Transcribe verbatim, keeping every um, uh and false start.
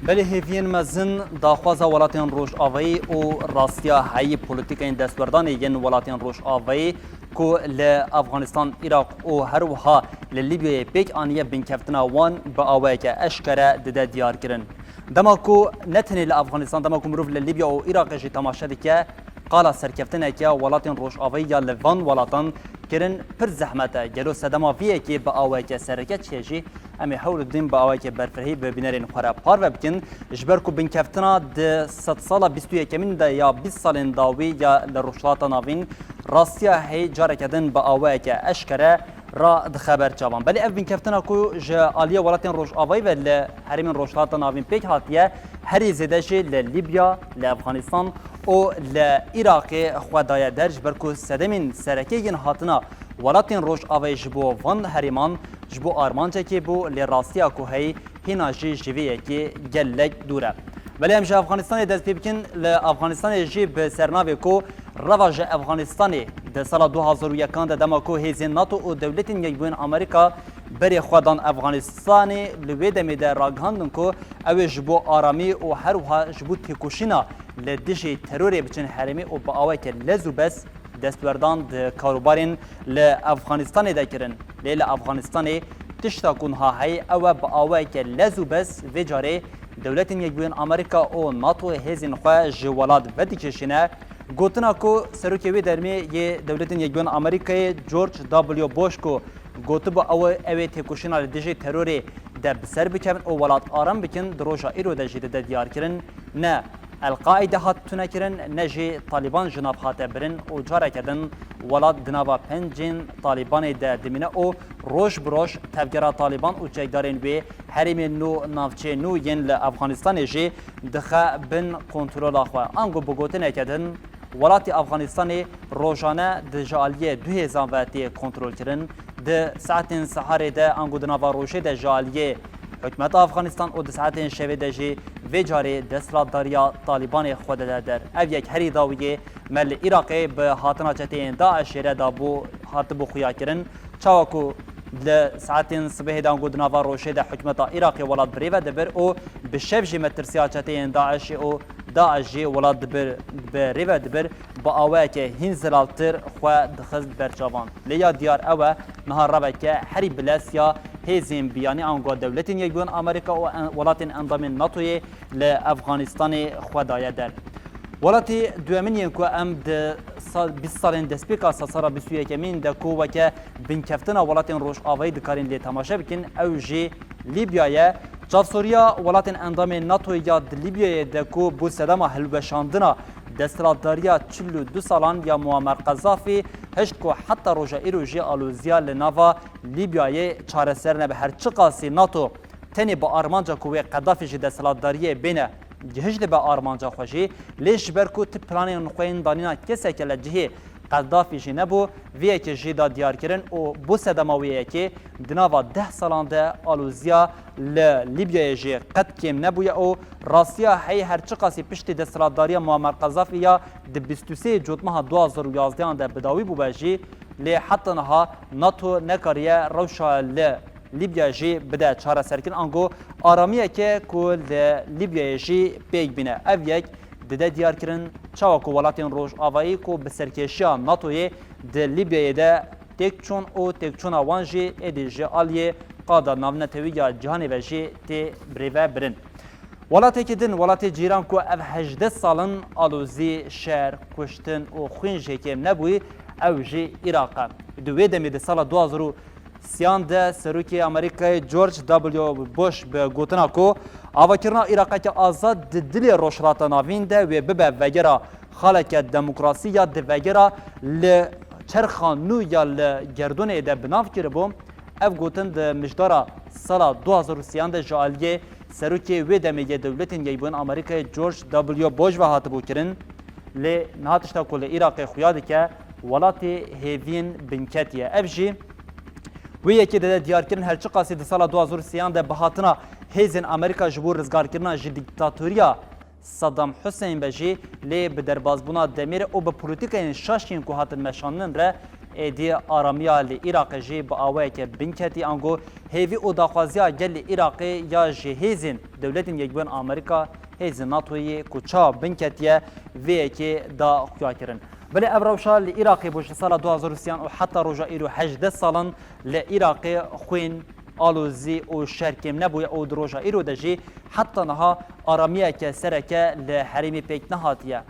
Belê hêviyên mezin, daxwaza welatên Rojavayî û rastiya heyî polîtîkayên destwerdanê yên welatên Rojavayî ku li Afganistan, Iraq û her wiha li Libyayê pêk aniye binkeftina wan bi awayeke eşkere dide diyarkirin. Dema ku ne tenê li Afganistan, dema ku mirov li Libya û Iraqê jî temaşe dike, qala serkeftineke welatên Rojavayî ya li van welatan kirin pir zehmet e. Gelo sedema vî yekê bi awayeke sereke çi ye jî? Em ê hewl didin bi awayeke berfirehî bi bînerên xwe re parve bikin. Ji ber ku binkeftina di sedsala bîst û yekemîn de ya bîst salên dawî ya li Rojhilata Navîn rastiya heyî careke din bi awayeke eşkere radixe ber çavan. Belê ev binkeftina ku ji aliyê welatên Rojavayî ve li herêmên Rojhilata Navîn pêk hatiye, herî zêde jî li Libya, li Afganistan û li Iraqê xwe daye der, ji ber ku sedemên sereke yên hatina welatên Rojavayî ji bo van herêman ji bo armancekê bû, lê rastiya ku heyî hîna jî ji vê yekê gelek dûr e. Belê em ji Afganistanê dest pê bikin, li Afganistanê jî bi sernavê ku reva ji Afganistanê di sala du hazar û yekan de dema ku hêzên NATO û Dewletên Yekbûyên Amerîka berê xwe dan Afganistanê, li wê demê de ragihandin ku ew ê ji bo aramî û her wiha ji bo têkoşîna li dijî terorê biçin herêmê û bi awayeke lez û bez destwerdan di karûbarên li Afganistanê de kirin. Lê li Afganistanê tişta ku niha heye ew e, bi awayeke lez û bez vê carê Dewletên Yekbûyên Amerîka û NATO hêzên xwe ji welat vedikişîne. Gotina ku serokê wê dermê yê Dewletên Yekbûyên Amerîkayê George W. Bush ku gotibû ew, ew ê têkoşîna li dijî terorê de bi ser bikevin û welat aram bikin, di roja îro de jî dide diyarkirin, ne El-Qaîde hat tunekirin, ne jî Talîban ji nav hate birin û careke din welat di nava pencên Talîbanê de dimîne û roj bi roj tevgera Talîban û çekdarên wê herêmên nû, navçeyên nû yên li Afganistanê jî dixe bin kontrola xwe. Ango bi gotineke din, welatê Afganistanê rojane di ji aliyê du hêzan ve tê kontrolkirin. Di saetên siharê de ango di nava rojê de ji aliyê hikûmeta Afganistan û di saetên şevê de jî vê carê desthilatdariya Talîbanê xwe dide der. Ev yek herî dawiyê me li Iraqê bi hatina çeteyên DAIŞê re dabû, hatibû xuyakirin. Çawa ku li saetên sibehê de ango di nava rojê de hikûmeta Iraqê welat bi rê ve dibir û bi şev jî metirsiya çeteyên DAIŞê û DAIŞ jî welat dibir, bi rê ve dibir, bi awayeke hîn zilaltir xwe dixist ber çavan. Lê ya diyar ew e, niha reveke herî bilez ya hêzên biyanî ango Dewletên Yekbûyên Amerîka û en-, welatên endamên NATOyê li Afganistanê xwe daye der. Welatê duyemin yên ku em di sa-, bîst salên destpêka sedsala bîst û yekemîn de ku weke binkeftina welatên Rojavayî dikarîn lê temaşe bikin, ew jî Lîbya ye. Çavsoriya welatên endamên NATOyê ya di Lîbyayê de ku bû sedema hilweşandina desthilatdariya çil û du salan ya Muammer Qezafî, hişt ku heta roja îro jî aloziya li nava Lîbyayê çareser nebe. Her çiqasî NATO tenê bi armanca ku wê Qedafî ji desthilatdariyê bêne gihîş dibe armanca xwe jî, lê ji ber ku ti planên xwe yên danîna keseke li cihê Qedafî jî nebû, vê yekê jî da diyarkirin û bû sedema wê yekê di nava deh salan de aloziya li Lîbyayê jî qet kêm nebûye û rastiya heyî her çiqasî piştî desthilatdariya Muammer Qezafî ya di bîst û sê Cotmeha du hazar û yazdehan de bi dawî bûbe jî, lê heta niha NATO nekariye rewşa li Lîbya jî bide çareserkirin, ango aramiyeke ku li Lîbyayê jî pêk bîne. Ev yek dide diyarkirin, çawa ku welatên Rojavayî ku bi serkêşiya NATOyê di Lîbyayê de têk çûn û têkçûna wan jî êdî ji aliyê qada navnetewî ya cîhanê ve jî tê birêve birin. Welatekî din, welatê cîran ku ev hejdeh sal in alozî, şer, kuştin û xwîn jê kêm nebûyî, ew jî Iraq e. Di wê demê di sala du hazar û sêyan de serokê Amerîkayê George W. Bush bi gotina ku avakirina Iraqeke azad di dilê Rojhilata Navîn de wê bibe vegera xaleke demokrasî ya di vegera li çerxa nû ya li gerdûnê de bi nav kiribû, ev gotin di mijdara sala du hazar û sêyan de ji aliyê serokê wê demê yê Dewletên Yekbûyên Amerîkayê George W. Bush ve hatibû kirin. Lê niha tişta ku li Iraqê xuya dike, welatê hêviyên binketî ye. Ev jî wê yekê dide diyarkirin, her çiqasî di sala du hazar û sêyan de bi hatina hêzên Amerîka ji bo rizgarkirina ji dîktatoriya Saddam Hussein be jî, lê bi derbazbûna demê re û bi polîtîkayên şaş yên ku hatin meşandin re Êdî aramiya li Iraqê jî bi awayeke binketî ango hêvî û daxwaziya gelê Iraqê ya ji hêzên Dewletên Yekbûyên Amerîka, hêzên NATOyê ku çawa binketiye vê yekê da xuya kirin. Belê ev rewşa li Iraqê bû ji sala du hazar û sî û heta roja îro hejdeh sal in li Iraqê xwên, alozî û şer kêm nebûye û di roja îro de jî heta niha aramiyeke sereke li herêmê pêk nehatiye.